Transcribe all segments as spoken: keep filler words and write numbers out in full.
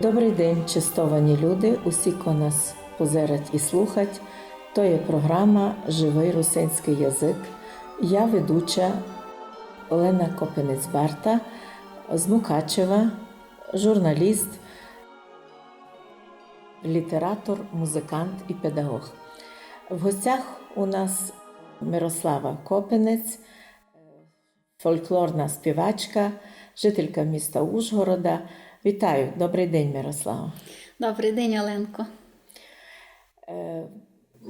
Добрый день, честовані люди, усі, ко нас позерать і слухать. То є програма «Живый русинськый язык». Я ведуча Олена Копинець-Барта з Мукачева, журналіст, літератор, музыкант і педагог. В гостях у нас Мирослава Копинець, фолклорна співачка, жителька міста Ужгорода. Вітаю, добрый день, Мирослава. Добрый день, Оленко. Е,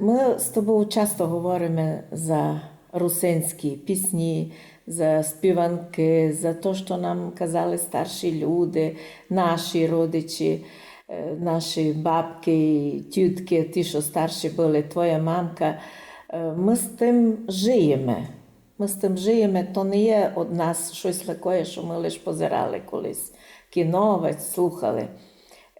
Мы з тобою часто говориме за русинські пісні, за співанкы, за то, што нам казали старші люди, наші родичі, е, наші бабкы, тютки, ті, што старші были, твоя мамка. Е, Мы з тым жиєме. Мы з тым жиєме, то не є од нас штось такоє, што мы лиш позирали колись кіно, вадь слухали.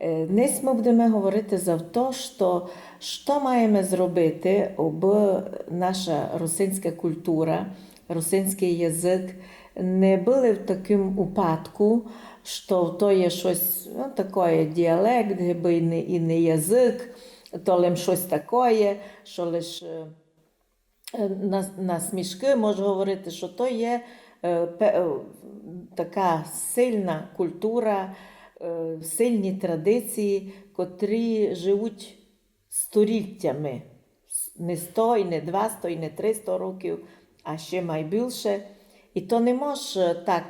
Е, днесь мы будеме говорити за то, што, што маєме зробити, обы наша русинська култура, русинськый язык не были в такым упадку, што то є штось, ну, такоє діалект, гибы і не, і не язык, то лим штось такоє, што лиш, е, Е, на, на смішкы можу говорити, што то є, е, пе-, е, така сильна култура, е, сильні традиції, котрі живуть століттями. С-, не сто, і не двасто, і не триста років, а ще май більше. І то не мож, е, так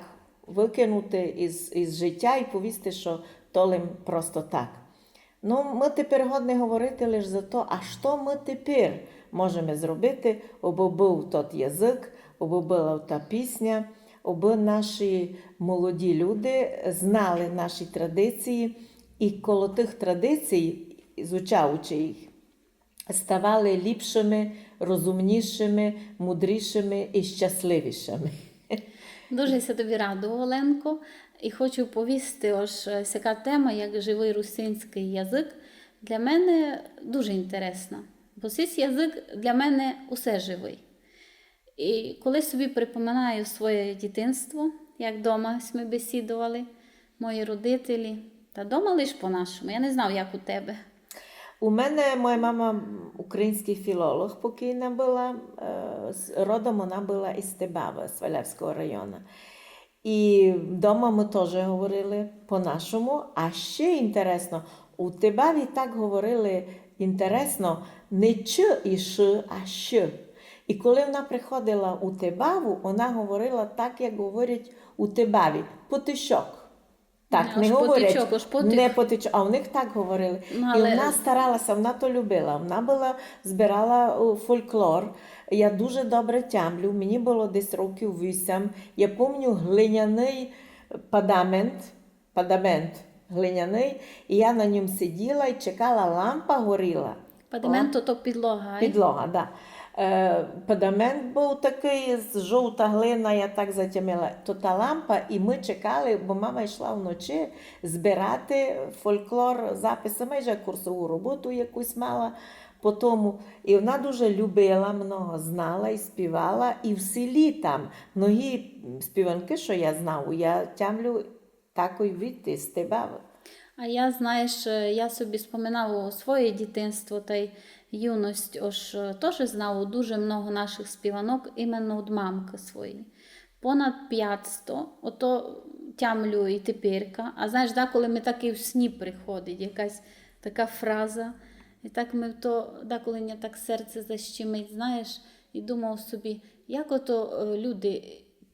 выкинути із, із життя і повісти, што то лим просто так. Ну, мы тепер годні говорити лиш за то, а што мы тепер можеме зробити, обы быв тот язык, обы была та пісня, обы наші молоді люди знали наші традиції і коло тых традицій, изучаючи їх, ставали ліпшыми, розумнішыми, мудрішыми і щасливішыми. Дуже ся тобі радую, Оленко, і хочу повісти, ож, е, сяка тема, як живый русинськый язык, для мене дуже інтересна, бо сись язык для мене усе живый. І коли собі припоминаю своє дітинство, як дома сьме бесідовали, мої родителі, та дома лиш по-нашому, я не знав, як у тебе. У мене моя мама, м, українськый філолог покійна была, е, з-, родом она была із Тибавы, з Свалявського района. І дома мы тоже говорили по-нашому, а ще інтересно, у Тибаві так говорили інтересно, не ч і ш, а щ. І коли она приходила у Тибаву, она говорила так, як говорять у Тибаві, потичок. Так не говорять. Аж потичок, аж потик. Не потичок, а у них так говорили. Ну, але она старала ся, она то любила. Она была, збирала, о, фолклор. Я дуже добре тямлю, мені было десь років вісім. Я помню глиняный падамент, падамент глиняный, і я на ньому сиділа і чекала, лампа горіла. Падамент то, то підлога, ай? Підлога, да. Е, падамент быв такый, з-, жовта глина, я так затямила. То та лампа, і мы чекали, бо мама йшла вночі збирати фолклор, записи, майже курсову роботу якусь мала по тому. І она дуже любила, много знала і співала, і в селі там многі співанкы, што я знаву, я тямлю такой від Тибавы. А я, знаєш, е, я собі споминаву своє дітинство тай юность, ож, е, тоже знаву дуже много нашых співанок іменно од мамкы своєї. Понад пятсто, ото тямлю і теперька. А знаєш, деколи ми так і в сні приходить якась така фраза. І так ми то, деколи мене так серце защемить, знаєш, і думаву собі, як ото, е, люди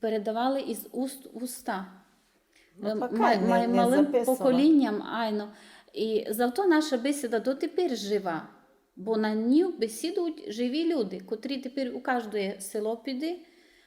передавали із уст в уста. Ну, е, пока май-, не, май-, не малым записала. Поколінням, айно. І зато наша бесіда дотепер жива, бо на ній бесідують живі люди, котрі тепер у каждоє село піди,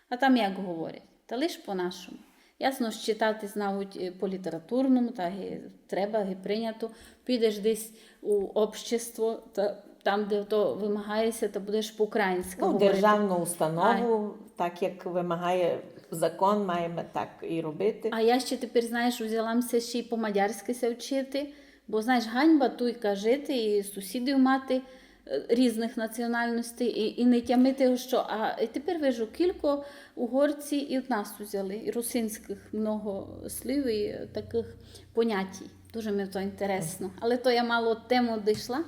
а там як говорять, та лиш по-нашому. Ясно, читати знавуть, е, по-літературному, так і треба, і прийнято. Підеш десь у общество, та там, де то вимагає ся, та будеш по-українськи говорити. Ну, державну установу, так як вимагає закон, маєме так і робити. А я ще тепер, знаєш, взяла ся ще й по-мадярськи ся вчити, бо, знаєш, ганьба туйка жити і сусідів мати, е, різных національностей, і, і не тямити, што, а, і тепер вижу, кілько угорці і од нас узяли, і русинськых много слів, і такых понятій. Дуже ми то інтересно. Але то я мало од тему дійшла.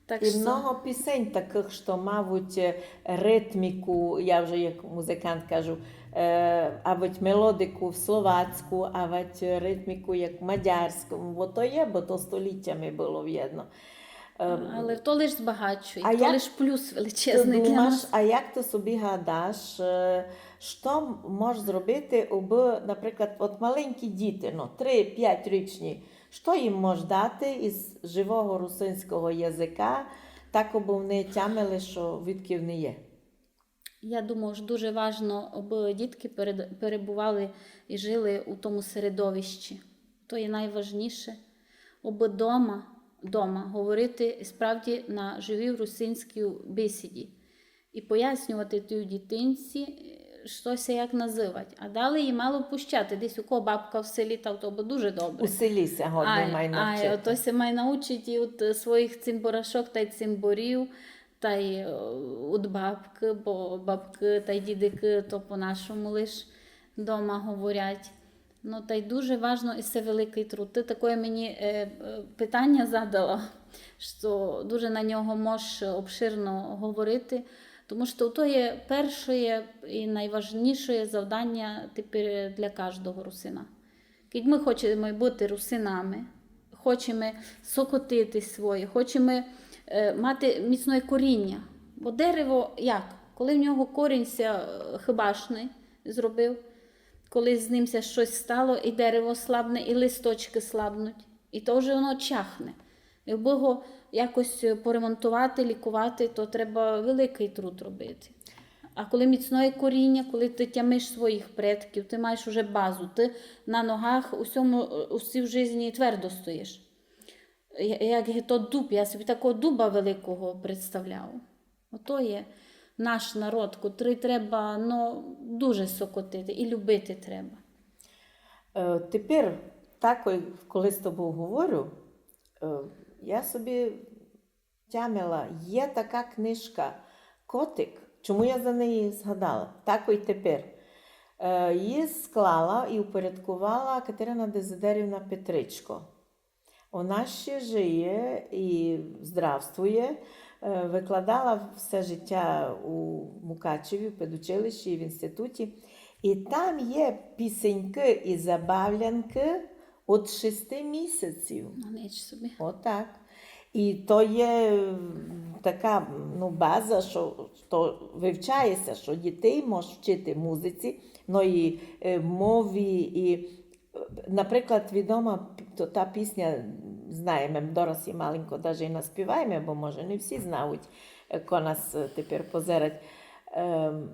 Так І што много пісень такых, што мавуть е, ритміку, я вже як музикант кажу, е, авать мелодику в словацьку, авать ритміку як в мадярському, бо то є, бо то століттями было вєдно. Е, Але то лиш збагачує, А то як лиш плюс Ти величезный для думаш, нас. А як ти собі гадаш, е, што можеш зробити, аби, наприклад, от маленькі діти, ну, три-пять річні, што їм можеш дати із живого русинського язика, так, аби вони тямили, што відки вони є? Я думаю, што дуже важно, аби дітки перед- перебували і жили у тому середовищі. То є найважніше, аби дома, дома говорити справді на живій русинській бесіді і пояснювати тій дітинці, е, што ся як називать. А далі її мало пущати. Десь у кого бабка в селі, та то бы дуже добре. У селі ся годно Ай, май ай, навчити. Ото ся май научить і од своїх цимборашок тай цимборів, тай е, од бабкы, бо бабкы тай дідикы то по-нашому лиш дома говорять. Ну, тай дуже важно, і се великый труд. Ти такоє мені е, е, питання задала, што дуже на нього мож обширно говорити, тому што то є перше і найважніше завдання тепер для каждого русина. Кідь мы хочеме быти русинами, хочеме сокотити своє, хочеме е, мати міцне коріння. Бо дерево як? Коли в нього корінь ся е, хибашный зробив, коли з ним ся штось стало, і дерево слабне, і листочкы слабнуть, і то вже воно чахне. І аби го якось е, поремонтовати, лікувати, то треба великый труд робити. А коли міцне коріння, коли ти тямиш своїх предків, ти маєш уже базу, ти на ногах у сьому, у сій житті твердо стоїш. Я- Як є то дуб, я собі такого дуба великого представляю. Ото є наш народ, котрый треба, ну, дуже сокотити і любити треба. Е, Тепер, так, ой, коли з тобою говорю, е, я собі тямила, є така книжка «Котик». Чому я за неї згадала? Так, ой, тепер. Е, Її склала і упорядкувала Катерина Дезидерівна Петричко. Вона ще жиє і здравствує. Е, Викладала все життя у Мукачеві, в педучилищі і в інституті. І там є пісеньки і забавлянки од шести місяців. Ну, ніч собі. Отак. І то є м, така, ну, база, што, што вивчає ся, што дітей мож вчити музиці, но і е, мові, і, е, наприклад, відома п- то, та пісня, знаєме, дораз її маленько даже і наспіваєме, бо може не всі знають, е, ко нас е, тепер позерать. Ем,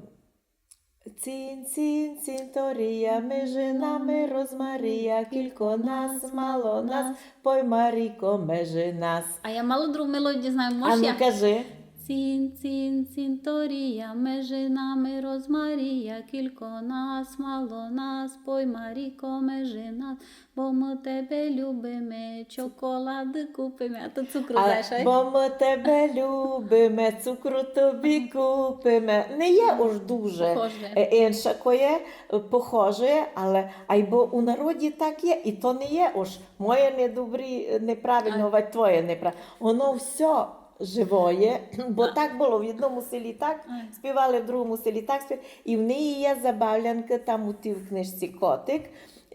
Цін, цін, цінторія, межи нами розмарія, кілько нас, мало нас, пой, Маріко, межи нас. А я мало другу мелодію знаю, А можеш ну я? Кажи. Цін, цін, цінторія, межи нами розмарія, кілько нас, мало нас, пой, Маріко, межи нас, бо мы тебе любиме, чоколады купиме. А то цукру А, знаєш, ай? Бо мы тебе любиме, цукру тобі купиме. Не є уж дуже Похоже. е, інша коє, е, похоже, але айбо у народі так є, і то не є уж моє недобрі, е, неправильно, Ай. вать твоє неправильно. Воно все живоє, бо так было в одному селі так Ай. співали, в другому селі так співали. І в неї є забавлянка там у тій книжці «Котик».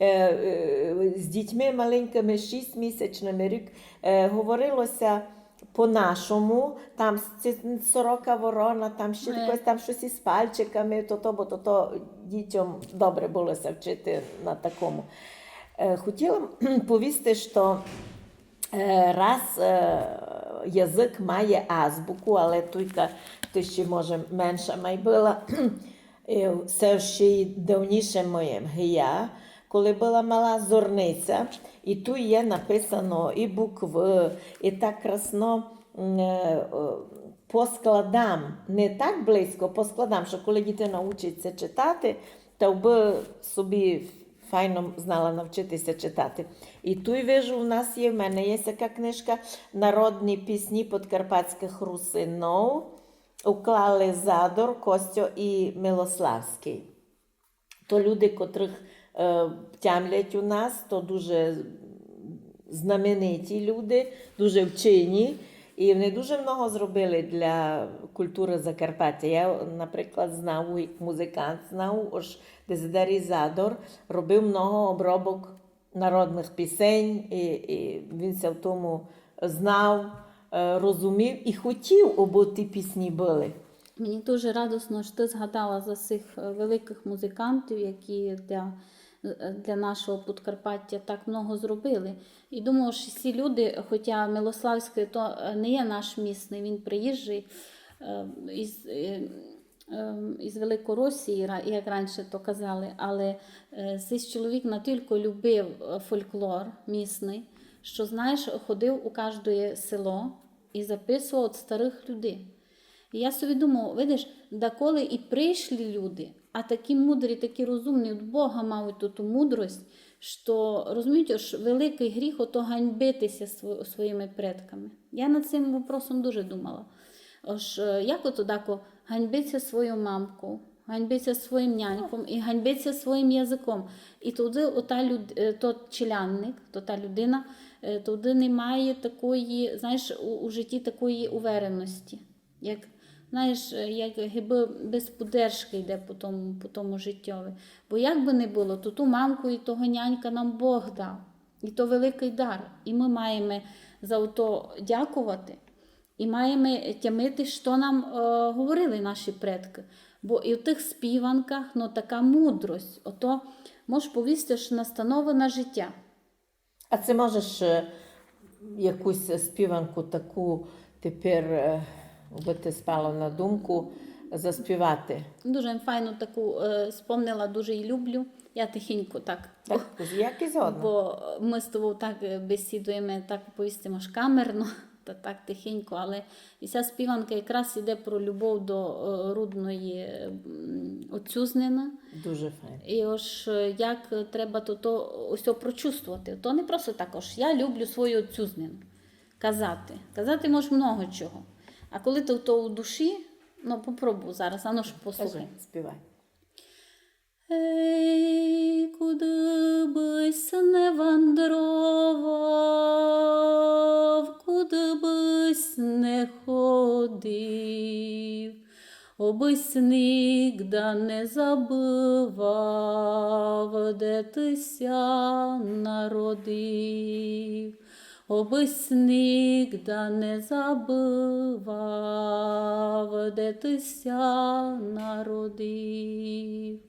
Е, е, З дітьми маленькими, шістьмісячними, рік, е, говорило ся по-нашому, там с- ці- сорока ворона, там ще Е. якось там щось із пальчиками, то, то, бо то, то дітям добре было ся вчити на такому. Е, Хотіла м, повісти, што е, раз е, язык має азбуку, але туйка, ти ще, може, менша май была, е, се ще й давніше моє, я, коли была мала, зорниця, і туй є написано і буквы, і так красно м, е, о, по складам, не так близько, по складам, што коли дітина учить ся читати, та бы собі файно знала навчити ся читати. І туй вижу, у нас є, в мене є така книжка «Народні пісні подкарпатськых русинов», уклали Задор, Костьо і Милославськый. То люди, котрых е, тямлять у нас, то дуже м, знамениті люди, дуже вчені, і вони дуже много зробили для культуры Закарпаття. Я, наприклад, знаву, як музикант знаву, ож Дезидерій Задор робив много обробок народных пісень, і, і він ся в тому знав, е, розумів і хотів, обы ті пісні были. Мені дуже радосно, што ты згадала за сих, е, великых музикантів, які для, е, для нашого Подкарпаття так много зробили. І думаю, што сі люди, хотя Милославськый то, е, не є наш місный, він приїжджый, е, із, е, ем, із Великоросії, ра-, як раніше то казали, але, е, сись чоловік натілько любив, е, фольклор місный, што, знаєш, ходив у каждоє село і записував од старых людей. І я собі думаю, видиш, даколи і пришлі люди, а такі мудрі, такі розумні, од Бога мають ту, ту мудрость, што, розумієте, ож великый гріх ото ганьбити ся сво-, своїми предками. Я над сим вопросом дуже думала. Ож, е, як ото дако ганьбить ся свою мамку, ганьбить ся своїм няньком і ганьбить ся своїм языком. І туды ота люд-, е, тот челядник, то та людина, е, туды не має такої, знаєш, у, у житті такої увереності. Як, знаєш, е, як гибы без поддержкы йде по тому, по тому життьови. Бо як бы не было, то ту мамку і того нянька нам Бог дав. І то великый дар. І мы маєме за то дякувати. І маєме тямити, што нам, е, говорили наші предкы. Бо і в тых співанках, ну, така мудрость. Ото, можеш повісти, што настанова на життя. А ци можеш, е, якусь співанку таку тепер, е, бы ти спала на думку, заспівати? Дуже файну таку, е, спомнила, дуже її люблю. Я тихенько так. Так, як і згодна. Бо мы з тобов так, е, бесідуєме, так повісти, може, камерно, та так тихенько, але і ся співанка якраз іде про любов до, е, рудної, м, отцюзнины. Дуже файно. І ож, е, як треба то, то ось то прочувствовати. То не просто так, ож я люблю свою отцюзнину. Казати. Казати можеш много чого. А коли то, то у душі, ну, попробуй зараз, а ну ж послухай. Кажи, співай. Ей, куды бысь не вандровав, куды бысь не ходив, обысь нигда не забывав, де ты ся народив, обысь нигда не забывав, де ты ся народив.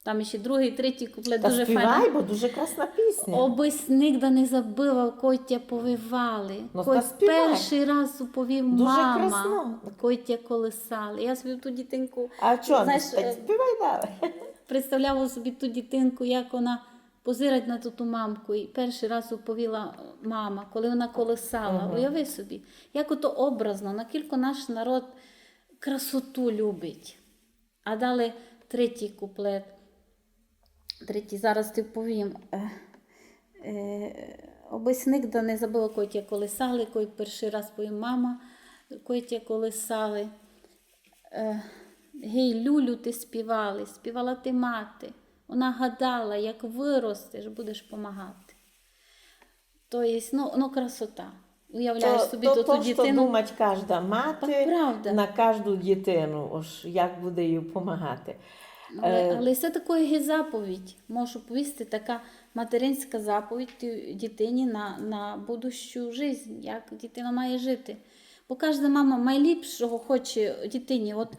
Там іщи другый, третій куплет. Та дуже співай, файно. Бо дуже красна пісня. Обысь нигда не забывав, кой тя повивали, ну, кой та співай. Першый раз уповів дуже мама, красно. Кой тя колисали. Я собі ту дітинку, а чо, знаєш, та е, співай далі. Представляла собі ту дітинку, як вона позирать на ту, ту мамку, і першый раз уповіла, е, мама, коли вона колисала. Мгм. Уяви собі, як ото образно, накілько наш народ красоту любить. А далі третій куплет. Третій, зараз ти повім. Е, е, обысь нигда не забыв, кой тя колисали, кой першый раз повім мама, кой тя колисали. Е, гей, люлю, ти співали, співала ти мати. Вона гадала, як выростеш, будеш помагати. То єсть, ну, ну, красота. Уявляєш собі ту, ту дітину. То, то, што думать кажда мати на кажду дітину, ож як буде їй помагати. Але, е, але се такоє є заповідь, можу повісти, така материнська заповідь тій дітині на, на будущу жизнь, як дітина має жити. Бо кажда мама майліпшого хоче дітині. От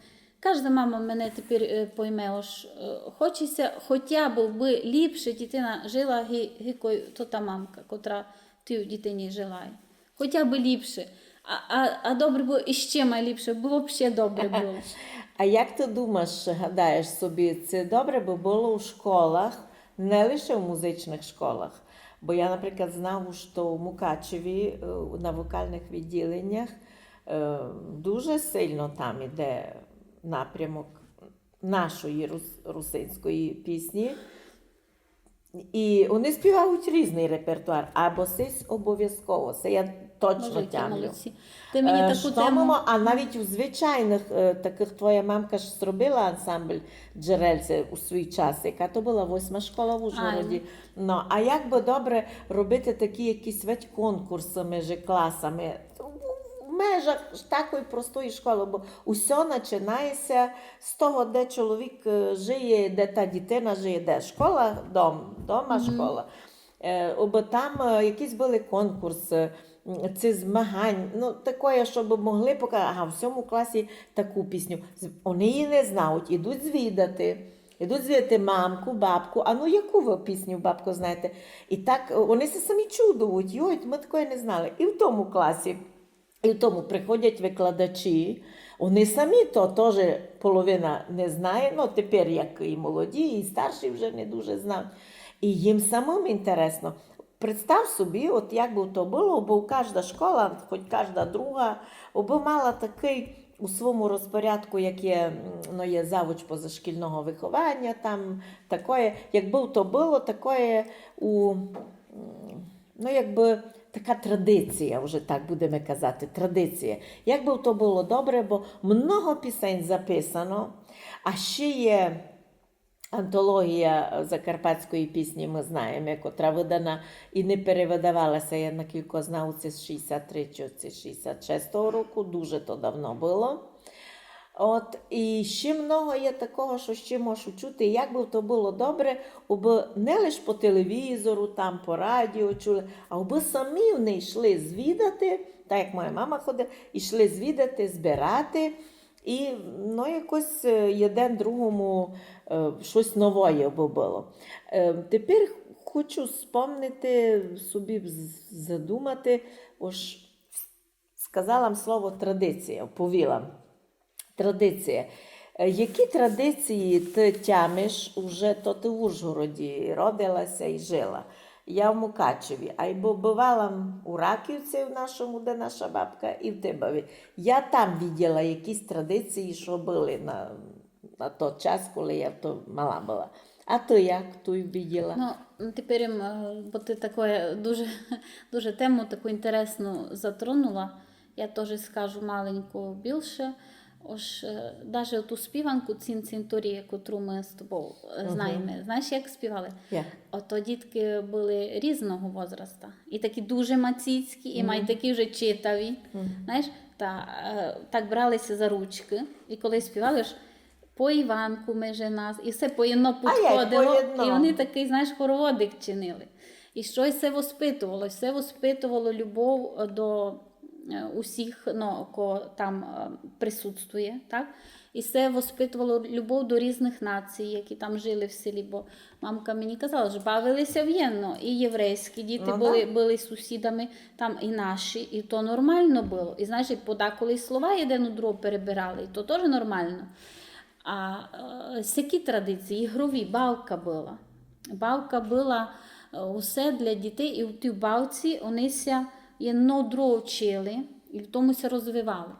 кажда мама мене тепер, е, пойме, ож, е, хоче ся хотя бы, бы ліпше дітина жила, ги, ги кой то та мамка, котра тій дітині желає. Хотя бы ліпше. А, а, а добре бы іщи май ліпше, бы вообще добре было. А як ты думаш, гадаєш собі, ци добре бы было у школах, не лише в музичных школах? Бо я, наприклад, знаву, што у Мукачеві, е, на вокалных відділеннях, е, дуже сильно там іде напрямок нашої рус-, русинської пісні. І вони співають різный репертуар, або сись обовязково. Се я Точно тямлю. Ти мені таку тему... А навіть у звичайных, е, такых, твоя мамка ж зробила ансамбль «Джерельце» у свій час, яка то была восьма школа в Ужгороді. Ну, а як бы добре робити такі якісь ведь конкурсы межи класами? В межах ж такої простої школы, бо усьо начинає ся з того, де чоловік, е, жиє, де та дітина жиє, де школа, дом, дома, школа. Е, обы там, е, якісь были конкурсы, м, ци змагань, ну, такоє, щоб могли показати, ага, в сьому класі таку пісню. З-, они її не знають, ідуть звідати. Ідуть звідати мамку, бабку, а ну яку вы пісню, бабко, знаєте? І так, е, они ся самі чудують, йой, мы такоє не знали. І в тому класі, і в тому приходять викладачі, они самі то тоже половина не знає, ну, тепер як і молоді, і старші вже не дуже знають. І їм самим інтересно. Представ собі, от як бы то было, бо кажда школа, хоть кажда друга, обы мала такый у свому розпорядку, як є, м, ну, є завуч позашкільного выхованя, там такоє, якбы то было такоє у, м, ну, якбы така традиція, вже так будеме казати, традиція. Якбы то было добре, бо много пісень записано, а ще є антологія закарпатської пісні, мы знаєме, котра выдана і не перевыдавала ся, я накілько знаву, ци з шістдесят третього, ци з шістдесят шестого року, дуже то давно было. От, і ще много є такого, што ще можу чути, як бы то было добре, обы не лиш по телевізору, там, по радіо чули, а обы самі они йшли звідати, так як моя мама ходила, йшли звідати, збирати, і, ну, якось, е, єден другому, е, штось новоє бы было. Е, тепер хочу спомнити собі, з-, задумати, ож сказала м слово традиція, повіла м. Традиція. Е, які традиції ты тямиш уже, то ты в Ужгороді родила ся і жила? Я в Мукачеві, айбо бывала м у Раківці в нашому, де наша бабка, і в Тибаві. Я там виділа якісь традиції, што были на, на тот час, коли я то мала была. А ты як туй виділа? Ну, тепер, м, е, бо ты такоє дуже, дуже тему таку інтересну затронула. Я тоже скажу маленько більше. Ож, е, даже ту співанку «Цін-цін торі», котру мы з тобов, е, знаєме. Знаєш, як співали? Як? Ото діткы были різного возраста. І такі дуже мацицькі, і май такі вже читаві. Знаєш, та, е, так брали ся за ручкы, і коли співали, ож «По Іванку межи нас», і всьо поєдно підходило, і они такый, знаєш, хороводик чинили. І што й се воспитовало? Се воспитовало любов, е, до, е, усіх, ну, ко там, е, присутствує, так? І се воспитовало любов до різных націй, які там жили в селі, бо мамка мені казала, што бавили ся вєнно, і єврейські діти были, были сусідами, там і наші, і то нормално было. І, знаєш, і подаколи слова єден у другого перебирали, і то тоже нормално. А, е, сякі традиції, ігрові, бавка была. Бавка была, е, усе для дітей, і в тій бавці они ся єдно другого вчили і в тому ся розвивали.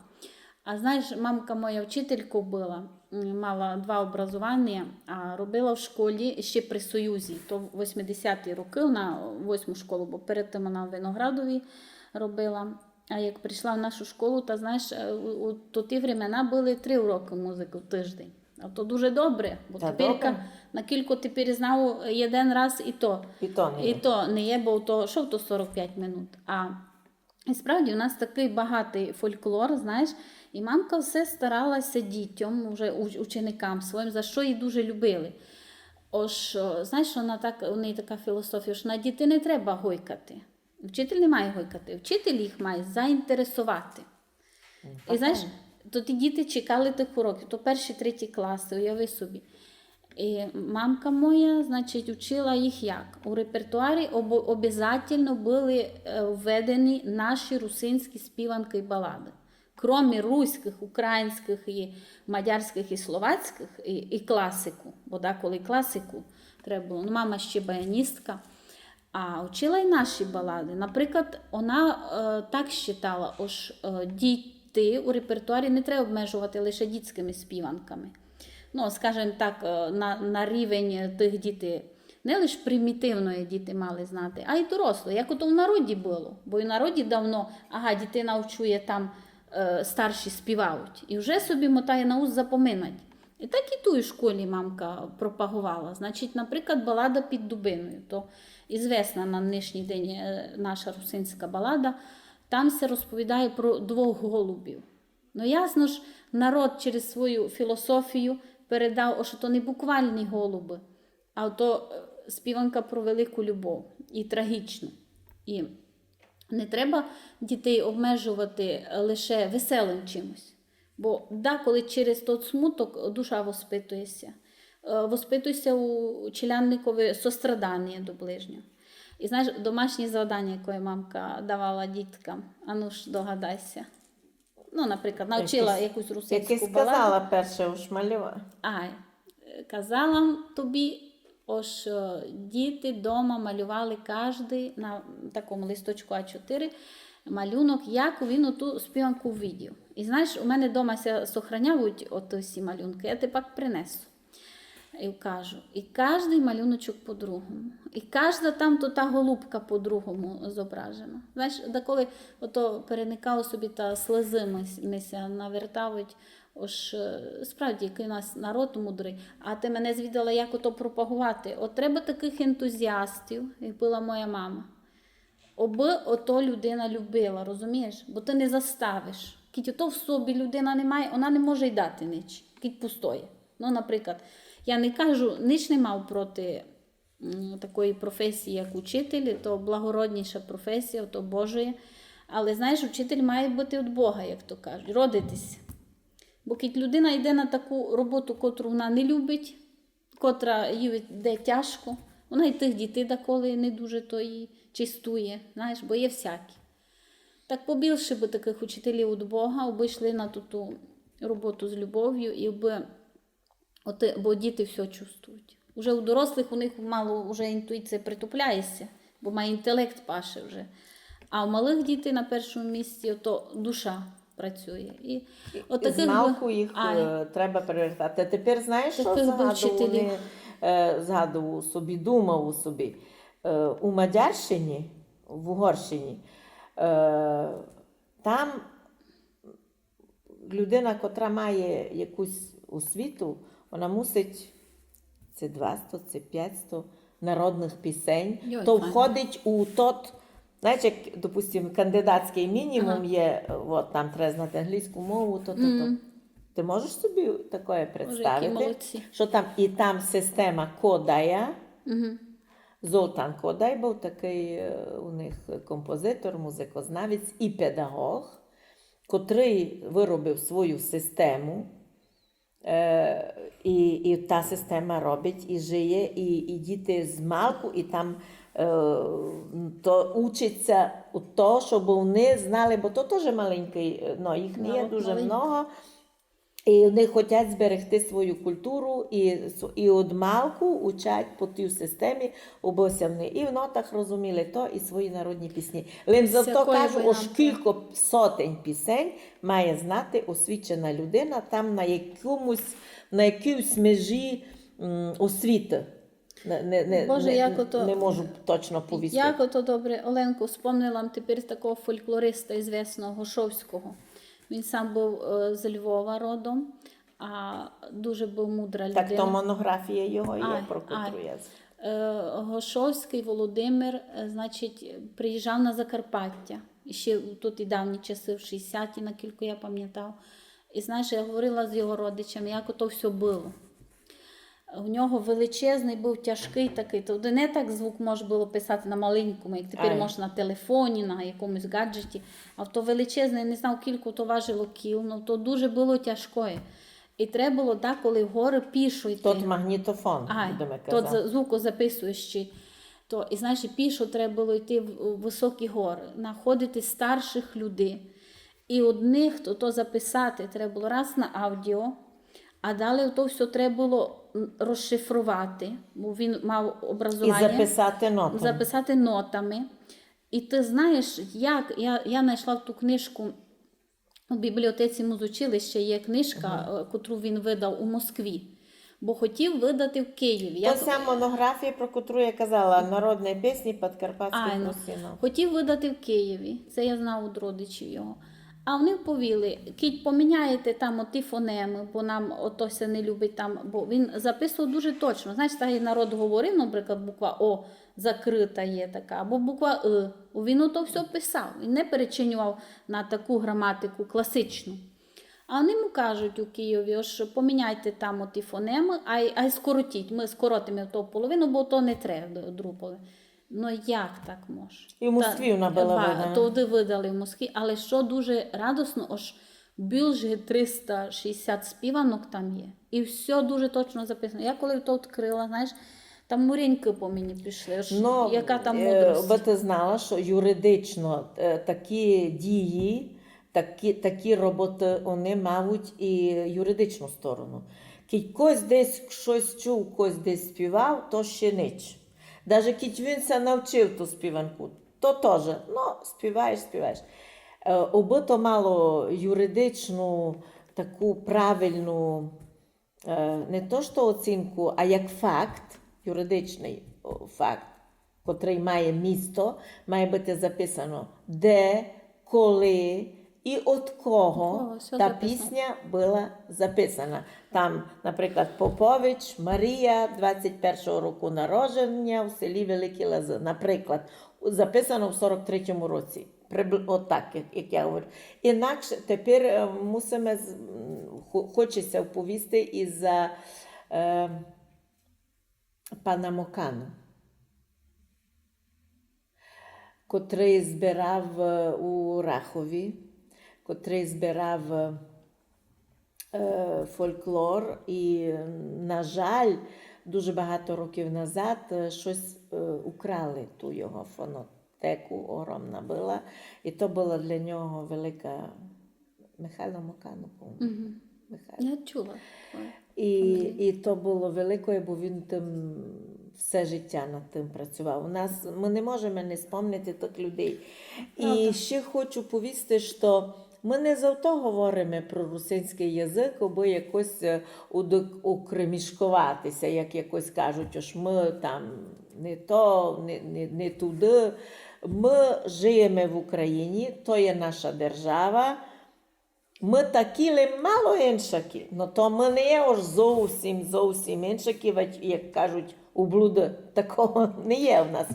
А знаєш, мамка моя вчителько была, м, мала два образованя, а робила в школі ще при Союзі. То восьмидесяті рокы, она восьму школу, бо перед тым она в Виноградові робила. А як прийшла в нашу школу, та, знаєш, е, у, у тоті времена были три урокы музыкы в тыждень. А то дуже добре, бо теперька, накілько тепер знаву, єден раз і то. І то не є. І то не є, бо то, што то сорок пять минут. А і справді у нас такый багатый фольклор, знаєш, і мамка все старала ся дітям, уже у-, ученикам своїм, за што її дуже любили. Ож, о, знаєш, она так, у неї така філософія, што на дітей не треба гойкати. Вчитель не має гойкати, вчитель їх має заінтересовати. І, знаєш, то ті діти чекали тых уроків, то перші, треті класы, уяви собі. І мамка моя, значить, учила їх як? У репертуарі обо-, обязательно были, е, введені наші русинські співанкы і балады. Кроме руськых, українськых і мадярськых і словацькых, і, і класику, бо даколи класику треба было. Ну, мама ще баяністка. А вчила й наші балады. Наприклад, она, е, так считала, ож, е, діти у репертуарі не треба обмежовати лише дітськыми співанками. Ну, скажем так, е, на, на рівень тых дітей. Не лише примітивноє діти мали знати, а й дорослі, як ото в народі было. Бо й в народі давно, ага, дітина вчує там, е, старші співають. І вже собі мотає на ус запоминать. І так і ту в школі мамка пропаговала. Значить, наприклад, балада «Під дубиною». То ізвісна на нынішній день, е, наша русинська балада. Там ся розповідає про двох голубів. Ну, ясно ж, народ через свою філософію передав, што то не буквалні голубы, а то, е, співанка про велику любов і трагічну. І не треба дітей обмежовати лише веселим чимось. Бо деколи через тот смуток душа воспитує ся. Е, воспитує ся у челядникови состраданіє до ближнього. І знаєш, домашнє завдання, яке мамка давала діткам, а ну ж догадай ся. Ну, наприклад, навчила якусь русинську баладу. Якесь казала перше, ож малювала. Ай, казала тобі, ож, е, діти дома малювали каждый на такому листочку А чотири малюнок, як він оту співанку видів. І знаєш, у мене дома ся сохранявуть от всі малюнки, я ти пак принесу. І кажу, і каждый малюночок по-другому. І кажда там то та голубка по-другому зображена. Знаєш, деколи ото переникало собі та слезы ми, ми ся навертавуть. Ож, е, справді, якый у нас народ мудрый. А ти мене звідала, як ото пропаговати. От треба такых ентузіастів, як была моя мама. Обы ото людина любила, розумієш? Бо ти не заставиш. Кідь ото в собі людина не має, вона не може й дати нич, кідь пустоє. Ну, наприклад, я не кажу, нич не мав проти, м, такої професії, як учитель, то благородніша професія, то Божоє. Але, знаєш, учитель має быти од Бога, як то кажуть, родитись. Бо кідь людина йде на таку роботу, котру вона не любить, котра їй йде тяжко, вона й тых дітей деколи не дуже то їй чистує, знаєш, бо є всякі. Так побільше бы такых учителів од Бога, обы йшли на ту, ту роботу з любов'ю, і бы, от, бо діти всьо чувствують. Уже у дорослых у них мало, уже інтуїція притупляє ся, бо має інтелект паше вже. А у малых дітей на першому місці ото душа працює. І, і от такых змалку бы їх, ай, е, треба перевертати. А тепер знаєш, що згадував? Вони, е, згадував собі, думав собі. Е, у Мадярщині, в Угорщині, е, там людина, котра має якусь освіту, вона мусить, це двасто, це пятсто народных пісень. Йой, то файно. Входить у тот, знаєш, як, допустим, кандидатськый мінімум є, е, от, там треба знати англійську мову, то, то, то. Ти можеш собі такое представити, що там, і там система Кодая, Золтан Кодай быв такый, е, у них композитор, музикознавець і педагог, котрый выробив свою систему, е, і, і та система робить, і жиє, і, і діти змалку, і там, е, то учить ся у то, щоб вони знали, бо то тоже маленькый, е, ну, їх не є дуже много. І вони хочуть зберегти свою культуру, і с-, і од малку учать по тій системі, обы ся вони і в нотах розуміли то, і свої народні пісні. Лем за то кажу, ож кілько сотень пісень має знати освічена людина там на якомусь, на якійсь межі, м, освіти. Не, не, не, Боже, не, як ото, не можу точно повісти. Як ото добре, Оленко, вспомнила м тепер такого фольклориста ізвісного Гошовського. Він сам быв, е, з Львова родом, а дуже быв мудра людина. Так то монографія його є, про котру я з- Е, Гошовськый Володимир, е, значить, приїжджав на Закарпаття. І ще у тоті давні часы, в шістдесяті, накілько я пам'ятав. І, знаєш, я говорила з його родичами, як ото всьо было. У нього величезный быв, тяжкый такый, то не так звук мож было писати на маленькому, як тепер мож на телефоні, на якомусь гаджеті. А то величезный, не знав, кілько то важило кіл, ну то дуже было тяжкоє. І треба было деколи в горы пішо йти. Тот магнітофон, будеме казати. Тот за-, звукозаписуючий. То, і, знаєш, і пішо треба было йти в, у высокі горы, находити старшых людей. І од них то, то записати треба было раз на аудіо, а далі то всьо треба было, м, розшифровати, бо він мав образованя. І записати нотами. Записати нотами. І ти знаєш, як я, я знайшла ту книжку у бібліотеці музучилища, є книжка, е, котру він видав у Москві. Бо хотів видати в Києві. То ся монографія, про котру я казала, народні пісні подкарпатських русинів. Хотів видати в Києві, це я знав від родичів його. А вони повіли, кідь поміняєте там оті фонеми, бо нам ото ся не любить там, бо він записував дуже точно. Знаєш, так як народ говорив, наприклад, буква О закрита є така, або буква И. Він ото все писав і не перечинював на таку граматику класичну. А вони йому кажуть у Києві, ож поміняйте там оті фонеми, ай, ай скоротіть, ми скоротимо то в половину, бо то не треба другу половину. Ну як так може? І в Москві вона була ба, видана. Туди видали в Москві, але що дуже радосно, ож більше триста шістдесят співанок там є. І все дуже точно записано. Я коли то відкрила, знаєш, там муреньки по мені пішли, ож Ну, яка там е, мудрость. Би ти знала, що юридично е, такі дії, такі, такі роботи, вони мають і юридичну сторону. Кідь хтось десь щось чув, хтось десь співав, то ще ніч. Даже кідь він ся навчив ту співанку, то теж, ну, співаєш, співаєш. Е, Обы то мало юридичну, таку правильну, е, не то що оцінку, а як факт, юридичний о, факт, котрий має місто, має бути записано, де, коли і від кого Кого, всьо та записано. Пісня була записана. Там, наприклад, Попович Марія, двадцять першого року народження в селі Великі Лази. Наприклад, записано в сорок третьому році. Прибл- Отак, як, як я говорю. Інакше тепер е, мусимо, з- м, хо- хочеться оповісти і за е, пана Мокану, котрий збирав е, у Рахові, котрий збирав е, фольклор, і, на жаль, дуже багато років назад е, щось е, украли, ту його фонотеку, огромна була, і то була для нього велика. Михайло Мокану, по-моєму. Михайло. Я чула. І, і то було великое, бо він тим все життя над тим працював. У нас ми не можемо не спомнити тих людей. І Правда. Ще хочу повісти, що ми не за то говоримо про русинський язик, аби якось е, удок- окремішковатися, як якось кажуть, ож ми там не то, не, не, не туди. Ми живемо в Україні, то є наша держава. Ми такі ли мало іншакі, но то ми не є ож зовсім, зовсім іншакі, вать, як кажуть, ублуды. Такого не є в нас.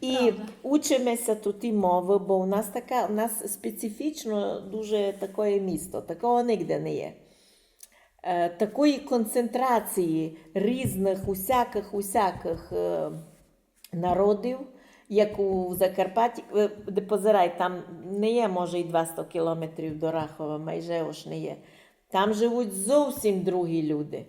І Правда. Учимося тут і мови, бо у нас така, у нас специфічно дуже таке місто, такого нігде не є. Е, Такої концентрації різних, усяких, усяких е, народів, як у Закарпатті, е, де позирай, там не є, може, і двасто кілометрів до Рахова, майже ож не є. Там живуть зовсім другі люди.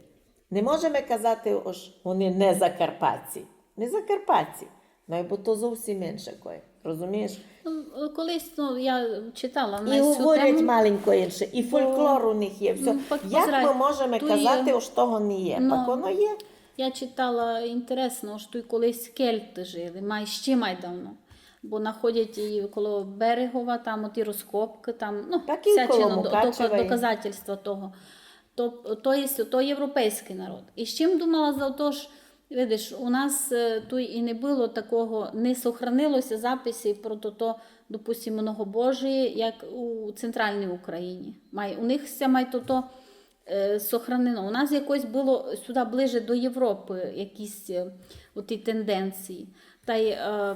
Не можемо казати, ож вони не закарпатці. Не закарпатці, ну, бо то зовсім інше кой. Розумієш? Ну, колись, ну, я читала на І цю говорять тему. Маленько інше, і фольклор у них є. Все. Ну, пак Як позирай, ми можемо ту казати, є- ож того не є? Ну, Пак воно є. Я читала інтересно, ож тут колись кельти жили, май ще май давно. Бо знаходять і коло Берегова, там оті розкопки, там, ну, Так і всячина, коло до- Мукачева дока- є. Доказательства того. То, то є, то європейський народ. І з чим думала за то, ж, видиш, у нас е, тут і не було такого, не сохранилося записів про то, то, допустим, многобожіє, як у центральній Україні. Май, у них ся май то, то е, сохранено. У нас якось було сюди ближе до Європи якісь е, оті тенденції. Та й, е,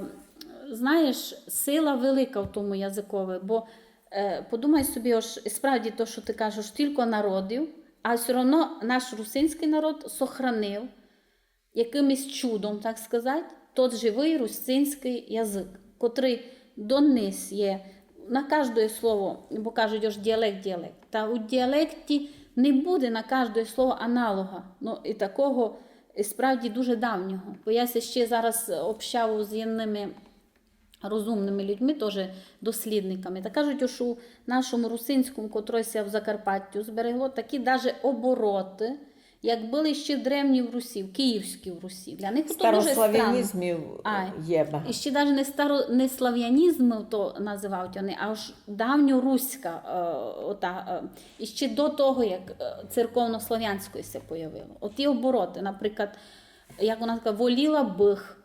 знаєш, сила велика в тому язикові, бо е, подумай собі, ож справді то, що ти кажеш, тільки народів, а все одно наш русинський народ сохранив якимось чудом, так сказати, тот живий русинський язик, котрий донес є на кожне слово, бо кажуть, ож діалект, діалект. Та у діалекті не буде на кожне слово аналога, ну і такого е, справді дуже давнього. Бо я ся ще зараз общаву з єдними розумними людьми, теж дослідниками. Та кажуть, ож у нашому русинському, котре ся в Закарпаттю зберегло, такі даже обороти, Як были ще древні в Русі, в Київській Русі, для них то дуже странно. Старославянізмів, е, є багато. І ще даже не старо-, не славянізм то называють они, а аж давньоруська, е, ота, е, і ще до того, як, е, церковнославянськоє ся появило. Оті обороты, наприклад, як у нас каже, воліла бых,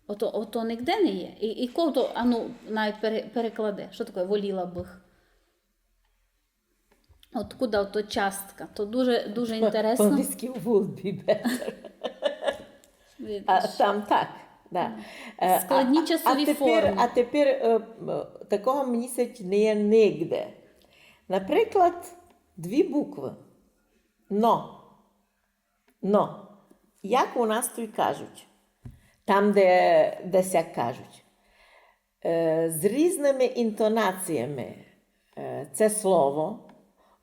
ото, ото нигде не є. І, і кого то, ану, най пере-, перекладе, што таке воліла бых? Откуда то частка? То дуже, дуже інтересно. По-англійськы would be better. Видиш. А там так, да. Е, а, Складні а, часові а тепер, формы. А тепер, е, м, такого мені ся не є нигде. Наприклад, дві буквы. Но. Но. Як у нас туй кажуть? Там, де, де ся кажуть. Е, з різними інтонаціями, е, це слово,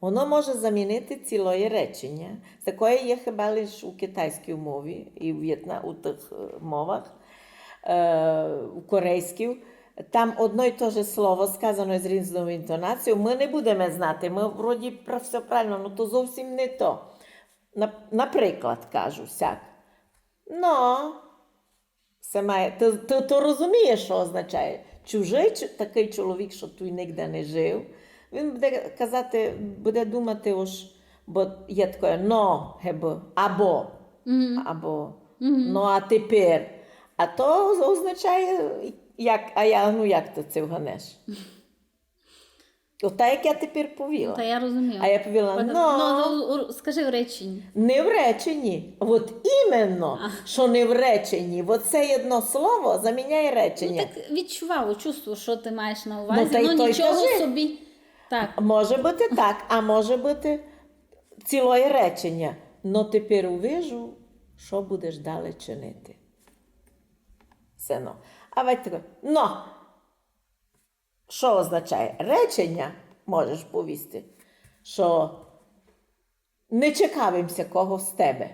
воно може замінити цілоє реченя. Такоє є хіба лиш у китайській мові і у в'єтна-, у тых, е, мовах, е, у корейській. Там одно й то же слово сказано з різною інтонацією. Мы не будеме знати, мы вроді пра-, всьо правильно, но то зовсім не то. Нап-, наприклад, кажу сяк. Но, се має, ты, ты то розумієш, што означає? Чужый чу-, такый чоловік, што туй нигде не жив, він буде казати, буде думати, ож, бо є такоє но, гебы, або, або, но а тепер. А то означає, як, а я, ну як ты це вганеш? Ота, як я тепер повіла. Та я розумію. А я повіла, Пак-, но. Но, ну, у-, скажи в реченї. Не в реченї. От іменно, што не в реченї. От се єдно слово заміняє реченя. Ну, так відчував, чувствую, што ты маєш на увазі. Ну, та й но то й нічого кажи. Собі. Так. Може быти так, а може быти цілоє реченя. Но тепер увижу, што будеш далі чинити. Се но. А вать таке, но. Што означає? Реченя, можеш повісти, што не цікавим ся кого з тебе.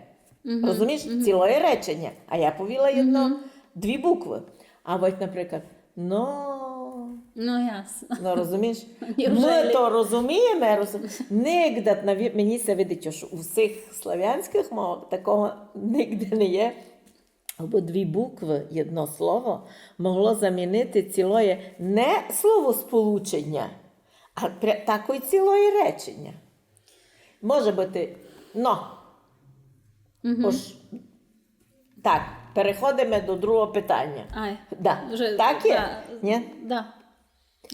Розумієш? Цілоє реченя. А я повіла єдно, дві буквы. А от, наприклад, но. Ну, ясно. Ну, розумієш? Неужели? Мы то розумієме, роз-, нигде, наві-, мені ся видить, што у всіх славянськых мовах такого нигде не є. Або дві буквы, єдно слово могло замінити цілоє не словосполученя, а пря-, такоє цілоє реченя. Може быти, но. Ож, так, переходиме до другого питаня. Ай, да. Вже, так є? Да. Ні? Да.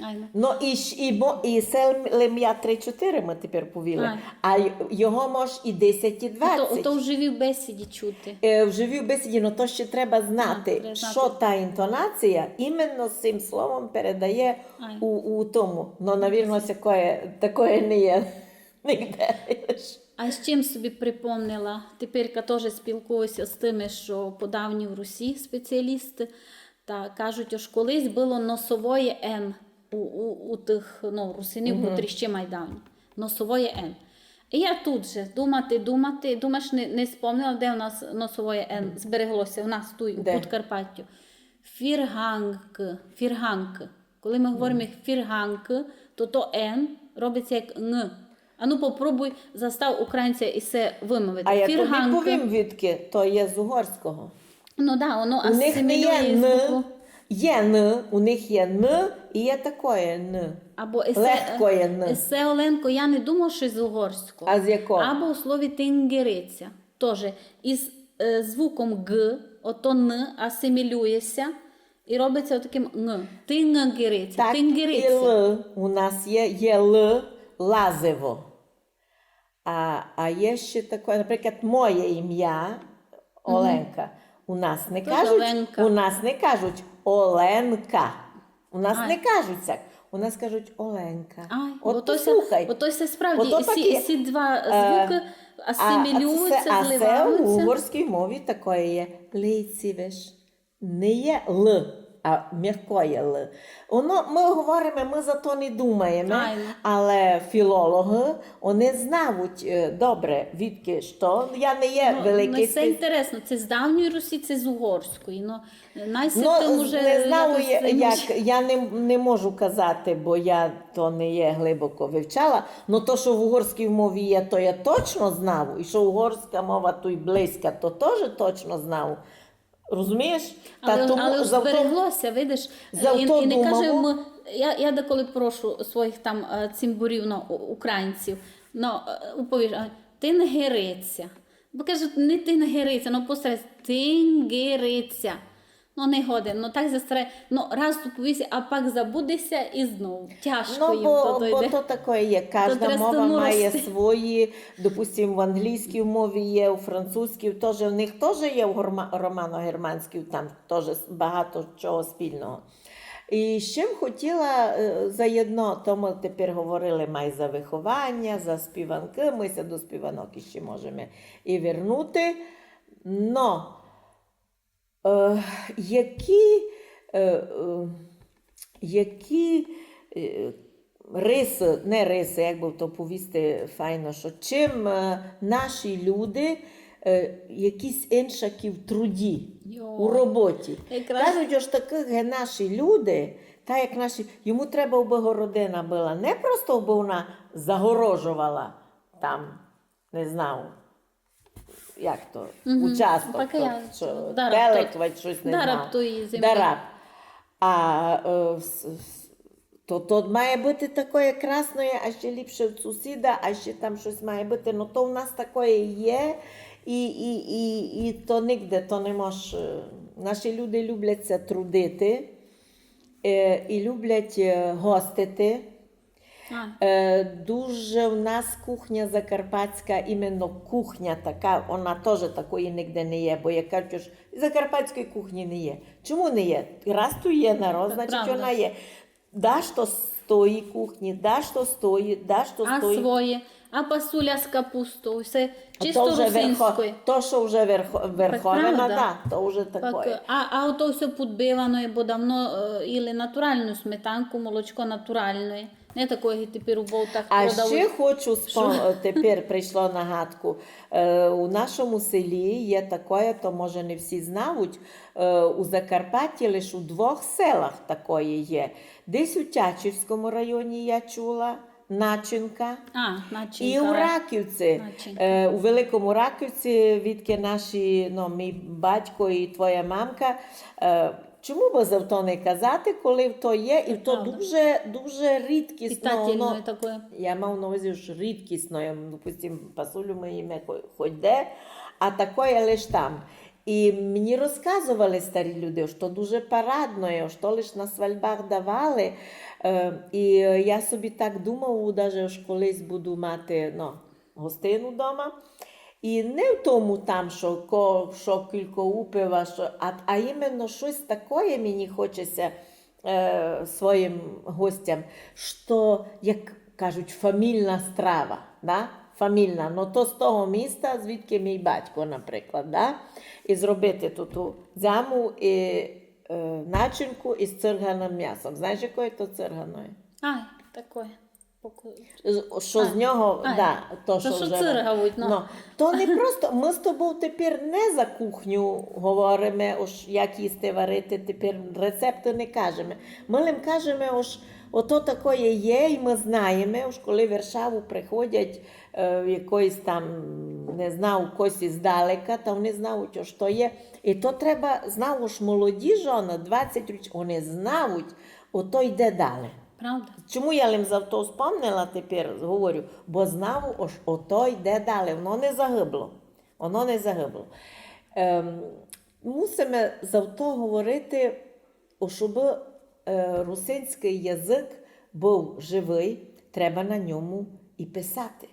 Айно. Но і, щ-, і, бо, і се лем я три-чотири мы тепер повіли, ай, а й-, його мож і десять, і двадцять. Ото, ото в живій бесіді чути. Е, в живій бесіді, но то ще треба знати, а, треба знати, што та інтонація іменно з сим словом передає, ай, у, у тому. Но, навірно, такоє, такоє не є нигде. А з чим собі припомнила? Теперька тоже спілкую ся з тыми, што по давній Русі спеціалісты. Та кажуть, ож колись было носовоє Н у, у, у тых, ну, русинів, котрі ще май давні. Носовоє Н. І я тут же думати, думати, думаєш, не, не спомнила, де у нас носовоє Н зберегло ся, у нас туй, у Подкарпаттю. Фірганк, фірганк. Коли мы говориме фірганк, то то Н робить ся як Н. Ану, попробуй застав українця і се вымовити. А я тобі повім, відки, то є з угорського. Ну да, воно асимілює з букву. У них не є Н, є Н, у них є Н і є такоє Н. Або есе, легкоє Н. Есе, Оленко, я не думаю, што з угорського. А з якого? Або у слові тинґериця. Тоже із, е, звуком Г, ото Н асимілює ся і робить ся таким Н. Тинґериця, так, тинґериця. І Л у нас є, є Л, лазиво. А, а є ще таке, наприклад, моє ім'я Оленка. У нас не кажуть, у нас не кажуть Оленка. У нас не кажуть так. У нас кажуть Оленка. Ай, от послухай. Ото се справді, ото і сі, і сі два звукы асимілюють ся, зливають ся. А се у угорській мові такоє є. Лейцівеш. Не є Л. А мягкоє л. Оно, мы говориме, мы за то не думаєме, але філологы, они знавуть, е, добре, відки што. Я не є великый спе- інтересно, це з давньої Русі, це з угорської. Ну, най се тым уже не знаву, якось я, заміж- як, я не, не можу казати, бо я то не є глибоко вивчала. Но то, што в угорській мові є, то я точно знаву. І што угорська мова туй близька, то тоже точно знаву. Розумієш? Але, але збереглося, видиш, і, і не каже, мы, я, я деколи прошу своїх там е, цімборів, ну, у- українців, ну, е, уповіш, а, тингериця. Бо кажуть, не тингериця, ну, постарайся, тингериця. Ну, не годен, ну, так застарай, ну, раз уповісь, а пак забудеся і знов. Тяжко їм то, то йде. Ну, бо, бо то такоє є, кажда мова має свої, допустим, в англійській мові є, у французькій тоже, в них тоже є, у горма- романо-германській, там тоже с- багато чого спільного. І ще б хотіла, е, заєдно, то мы тепер говорили май за вихованя, за співанкы, мы ся до співанок іще можеме і вернути. Но, е, які, е, е, які, е, рисы, не рисы, як бы то повісти файно, што чим е, наші люди е, якісь иншакі в труді, у роботі. Кажуть, ож такых, як наші люди, та як наші, йому треба, абы городина была не просто, абы она загорожовала там, не знаву, як то, участок, то, што, телек, вадь штось, не знаву. Дараб. А е, с- с- то, то має быти такоє красноє, а ще ліпше в сусіда, а ще там штось має быти. Но то у нас такоє є, і, і, і, і то нигде, то не мож. е, Наші люди люблять ся трудити е, і люблять е, гостити. Е, Дуже в нас кухня закарпатська, іменно кухня така, она тоже такої нигде не є, бо як кажуть, ож закарпатської кухні не є. Чому не є? Раз туй є народ, значить, она є. Дашто з тої кухні, дашто з тої, дашто з тої. А своє, а пасуля з капустою, всьо чисто русинськоє. То, што вже верховина, да, то вже такоє. А, а ото всьо подбиваноє, бо давно е, їли натуралну сметанку, молочко натуралноє. Не такоє, як тепер у болтах продають. А ще хочу спом- тепер прийшло на гадку. Е, у нашому селі є такоє, то може не всі знавуть, е, у Закарпатті лиш у двох селах такоє є. Десь у Тячівському районі я чула, Начинка. А, Начинка. І у Раківці. Е, у Великому Раківці, відки наші, ну, мій батько і твоя мамка, е, чому бы за то не казати, коли то є, і то дуже, дуже рідкісно. Питательне такоє. Я мав на увазі, што рідкісно, я, допустим, пасулю мы їме хо- хоть де, а такоє лиш там. І мені розказовали старі люди, што дуже парадноє, што лиш на свальбах давали. Е, і я собі так думаву, даже ож колись буду мати, ну, гостину дома. І не в тому там, што ко, што кілько упива, што, а, а іменно штось такоє мені хоче ся е, своїм гостям, што, як кажуть, фамільна страва, да? Фамільна, но то з того міста, звідки мій батько, наприклад, да? І зробити ту, ту дзяму і е, начинку із цирганым мясом. Знаєш, якоє то цирганоє? А, такоє. З- Што з нього, да, то, што вже циргавуть, ну. Но, то не просто, мы з тобов тепер не за кухню говориме, ож як їсти варити, тепер рецепты не кажеме. Мы лим кажеме, ож ото такоє є, і мы знаєме, ож коли в Варшаву приходять е, якоїсь там, не знаву, когось іздалека, та они знавуть, ож то є. І то треба, знаву, ож молоді жоны, двадцять років, они знавуть, ото йде далі. Правда. Чому я лим за то вспомнила тепер, говорю, бо знаву, ож ото йде далі, воно не загибло. Воно не загибло. Ем, мусиме за то говорити, ож обы е, русинськый язык быв живый, треба на ньому і писати.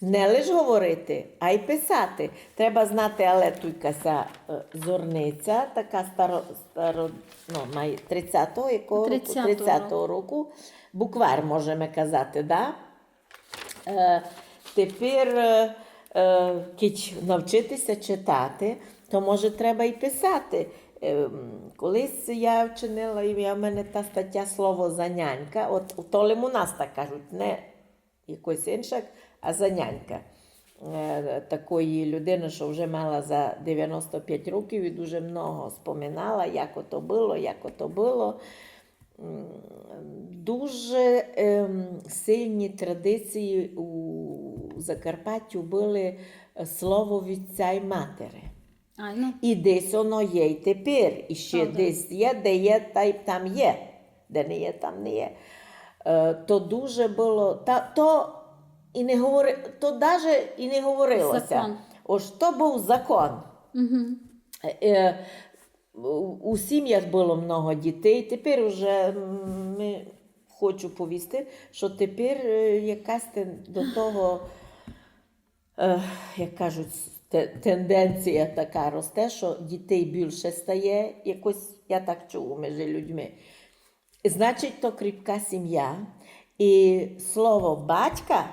Не лиш говорити, а й писати. Треба знати, але туйка ся е, зорниця, така старо, старо, ну, май тридцятого якого року? Тридцятого. Тридцятого року. Буквар, можеме казати, да? Е, тепер, е, е, кідь навчити ся читати, то, може, треба й писати. Ем, Колись я вчинила, і я, в мене та стаття слово занянька, от то лим у нас так кажуть, не якось іншак, а занянька. Е, такої людини, що вже мала за девяносто пять років і дуже много споминала, як ото было, як ото было. М, Дуже ем, сильні традиції у Закарпаттю были, е, слово вітця й матери. Ай, ну. І десь воно є й тепер, і ще Правда. Десь є, де є, та й там є. Де не є, там не є. Е, то дуже было, та, то і не говори, то даже і не говорилося. Закон. Ож то быв закон. Угу. Е, у, у сім'ях было много дітей, тепер уже м, ми, хочу повісти, що тепер е, якась тен- до того, е, як кажуть, те- тенденція така росте, що дітей більше стає, якось я так чую між людьми. Значить, то кріпка сім'я, і слово батька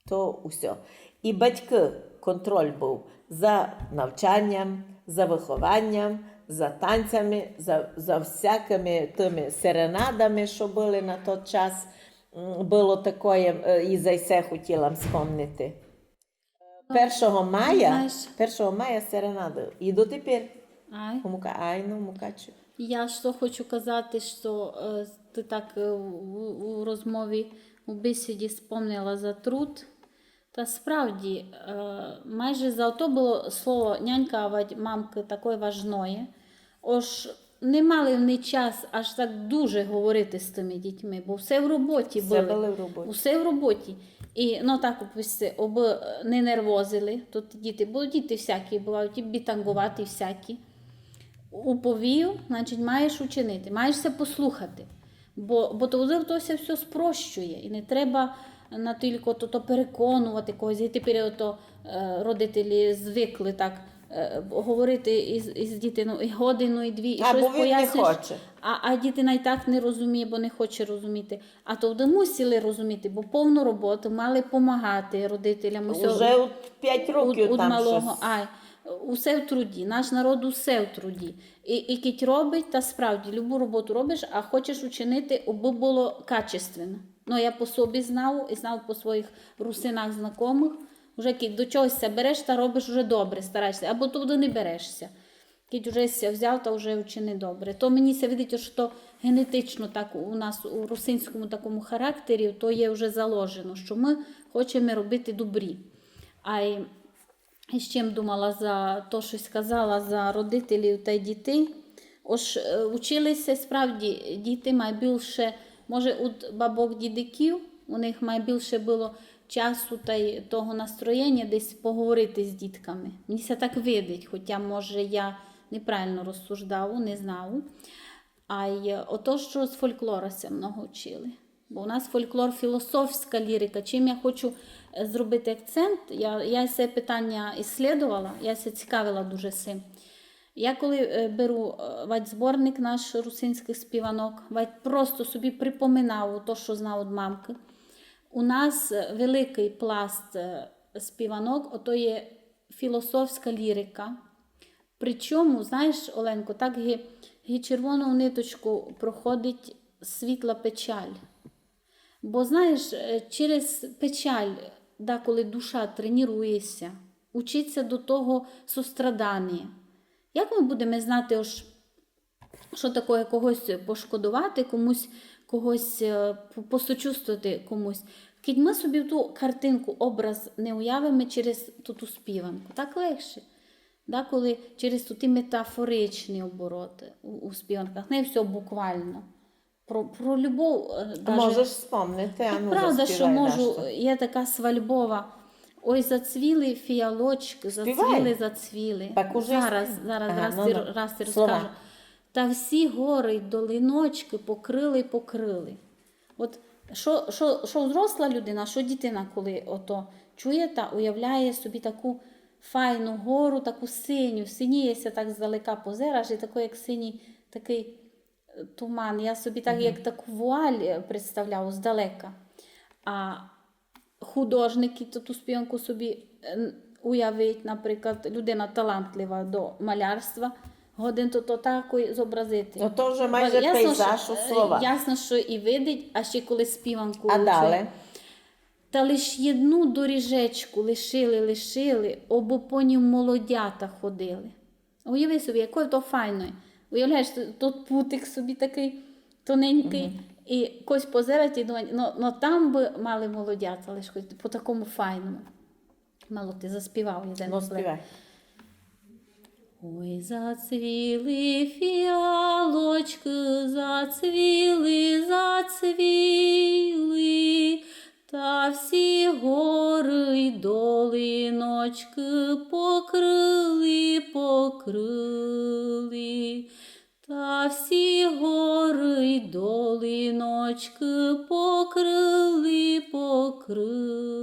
то усьо. І батькы контроль быв за навчанням, за выхованням, за танцями, за, за всякыми тыми серенадами, що были на тот час. М, Было такоє, е, і за се хотіла м спомнити. Першого мая, знаєш- першого мая серенады. І дотепер. Ай. У Мука-, айно, Мукачево. Я што хочу казати, што е, ты так е, у, у розмові, у бесіді спомнила за труд. Та справді, е, майже за то было слово нянька авадь мамкы такоє важноє. Ож не мали вони час аж так дуже говорити з тыми дітьми, бо все в роботі Все были. Были в роботі. Усе в роботі. І, ну так, ось, обы е, не нервозили, то ті діти, бо діти всякі бывають, і бітанґуваті всякі. Уповів, значить, маєш учинити, маєш ся послухати. Бо, бо то, то ся всьо спрощує, і не треба на тілько то, то переконувати когось. І тепер ото, е, родителі звикли так е, говорити із, із дітиною і годину, і дві, і А, щось бо він не пояснюєш. Хоче. А, а дітина й так не розуміє, бо не хоче розуміти. А то вони мусили розуміти, бо повну роботу мали помагати родителям. Усьо Уже от пять років од там малого. щось. Ай, усе в труді. Наш народ усе в труді. І, і кить робить, та справді, любу роботу робиш, а хочеш учинити, аби было качественно. Ну, я по собі знав, і знав по своїх русинах знакомых. Уже кить до чогось ся береш, та робиш уже добре, стараєшся, або туды не берешся. Кить уже ся взяв, та вже учини добре. То мені ся видить, што генетично так у нас у русинському такому характері, то є вже заложено, што мы хочеме робити добрі. А й ще м думала за то, што сказала за родителів та й дітей. Ож е, учили ся справді діти майбільше, може, од бабок, дідиків, у них майбільше было часу та й того настроєння десь поговорити з дітками. Мені ся так видить, хоча, може, я неправильно розсуждаву, не знаву. А й ото, што з фольклора ся много вчили. Бо у нас фольклор філософська лірика. Чим я хочу е, зробити акцент, я, я се питання ісслідовала, я ся цікавила дуже сим. Я коли е, беру е, вадь зборник наш русинськых співанок, вадь просто собі припоминаву то, што знав од мамкы. У нас е, великый пласт е, співанок, ото є філософська лірика. Причому, знаєш, Оленко, так ги, ги червону ниточку проходить світла печаль. Бо, знаєш, е, через печаль деколи душа тренує ся, учить ся до того состраданія. Як мы будеме знати, ож, што такоє когось пошкодовати, комусь, когось е, по- посочувствовати комусь? Кідь мы собі ту картинку, образ не уявиме через ту, ту співанку, так легше. Деколи через ту, ті метафоричні обороты у, у співанках, не всьо буквално. Про, про любов е, А даже... Можеш спомнити, а ну, Правда, што заспівай можу, нешто. Є така свальбова. Ой, зацвіли фіялочкы, Співай. Зацвіли, зацвіли. Так уже Зараз, спів- зараз, Ага, раз, ну, ти, ну. раз ти Слова. Розкажу. Та всі горы й долиночкы покрыли, покрыли. От што, што, што взросла людина, што дітина, коли ото чує, та уявляє собі таку файну гору, таку синю, синіє ся так здалека позераш, і такий, як синій, такий е, туман. Я собі так, як таку вуаль е, представляю здалека. А художникы то ту співанку собі е, н- уявить, наприклад, людина талантлива до малярства, годен то, то такой зобразити. Но то вже майже пейзаж у словах. Ясно, што і видить, а ще коли співанку чує. А дале? Та лиш єдну доріжечку лишили, лишили, обы по ній молодята ходили. Уяви собі, якой то файной. Уявляєш, то-, тот путик собі такый тоненькый, і кось позирать і думать, но, но там бы мали молодята, лиш хоть по такому файному. Мало ти заспівав єден куплет. Но, співай. Ой, зацвіли фіалочкы, зацвіли, зацвіли, та всі горы й долиночкы покрыли, покрыли, та всі горы й долиночкы покрыли, покрыли.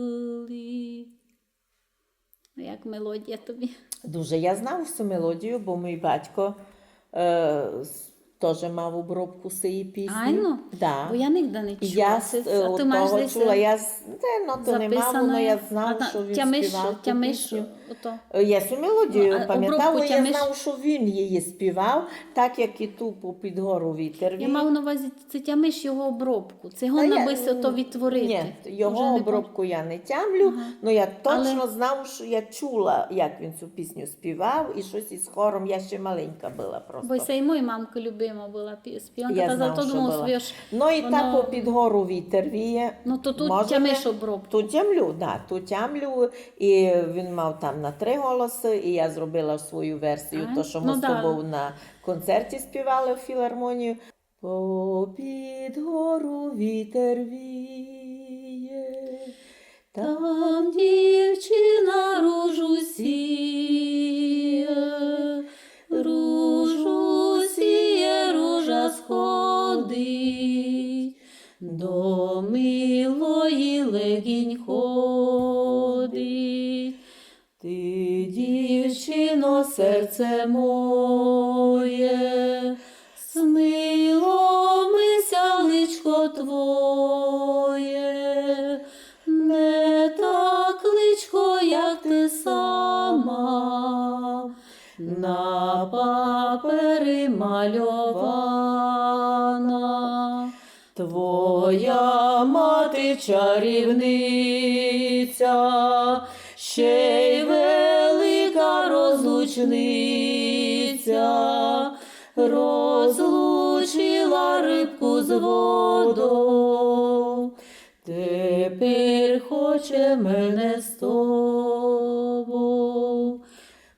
Як мелодія тобі? Дуже. Я знав усю мелодію, бо мій батько, е, с-, тоже мав обробку сеї пісні. Айно? Да. Бо я нигде не чула. Я, е, од кого чула, я з-, не, но то не мав, но я знав, што він співав ту пісню. Е, я сю мелодію памятав, я знав, што він її співав, так як і ту «Попід гору вітер віє». Я мав на увазі, ци тямиш його обробку? Ци годна бы ся то відтворити? Ні, його обробку я не тямлю, но я точно знав, што я чула, як він цю пісню співав, і штось із хором, я ще маленька была просто. Бо се й мой мамкы любима была пі-, співанка, та зато думав собі, ож... Но і та «Попід гору вітер віє». Но то ту тямиш обробку? Ту тямлю, да, ту тямлю. І він мав там на три голосы, і я зробила свою версію, то, што мы з тобов на концерті співали в філармонію. Попід гору вітер віє, там дівчина ружу сіє, ружу сіє, ружа сходить, до милої легінь ходить. Ты, дівчино, серце моє, снило ми ся личко твоє, не так личко, як ты сама, на папері мальована. Твоя мати чарівниця, ще й велика розлучниця, розлучила рыбку з водов. Тепер хоче мене з тобов.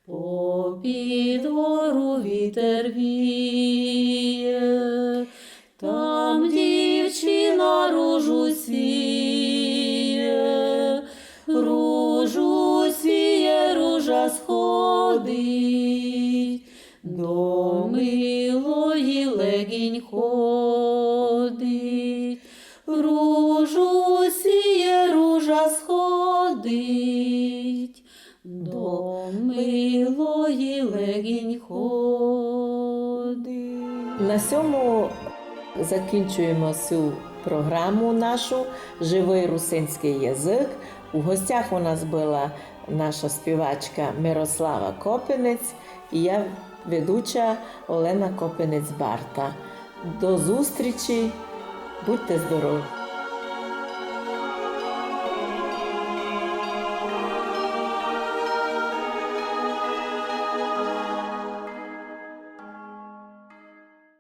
Попід гору вітер віє, там дівчина ружу сіє, ружу сіє, ружа сходить, до милої легінь ходить. Ружу сіє, ружа сходить, до милої легінь ходить. На сьому закінчуєме сю програму нашу «Живый русинськый язык». У гостях у нас была наша співачка Мирослава Копинець і я, ведуча Олена Копинець-Барта. До зустрічі. Будьте здорові!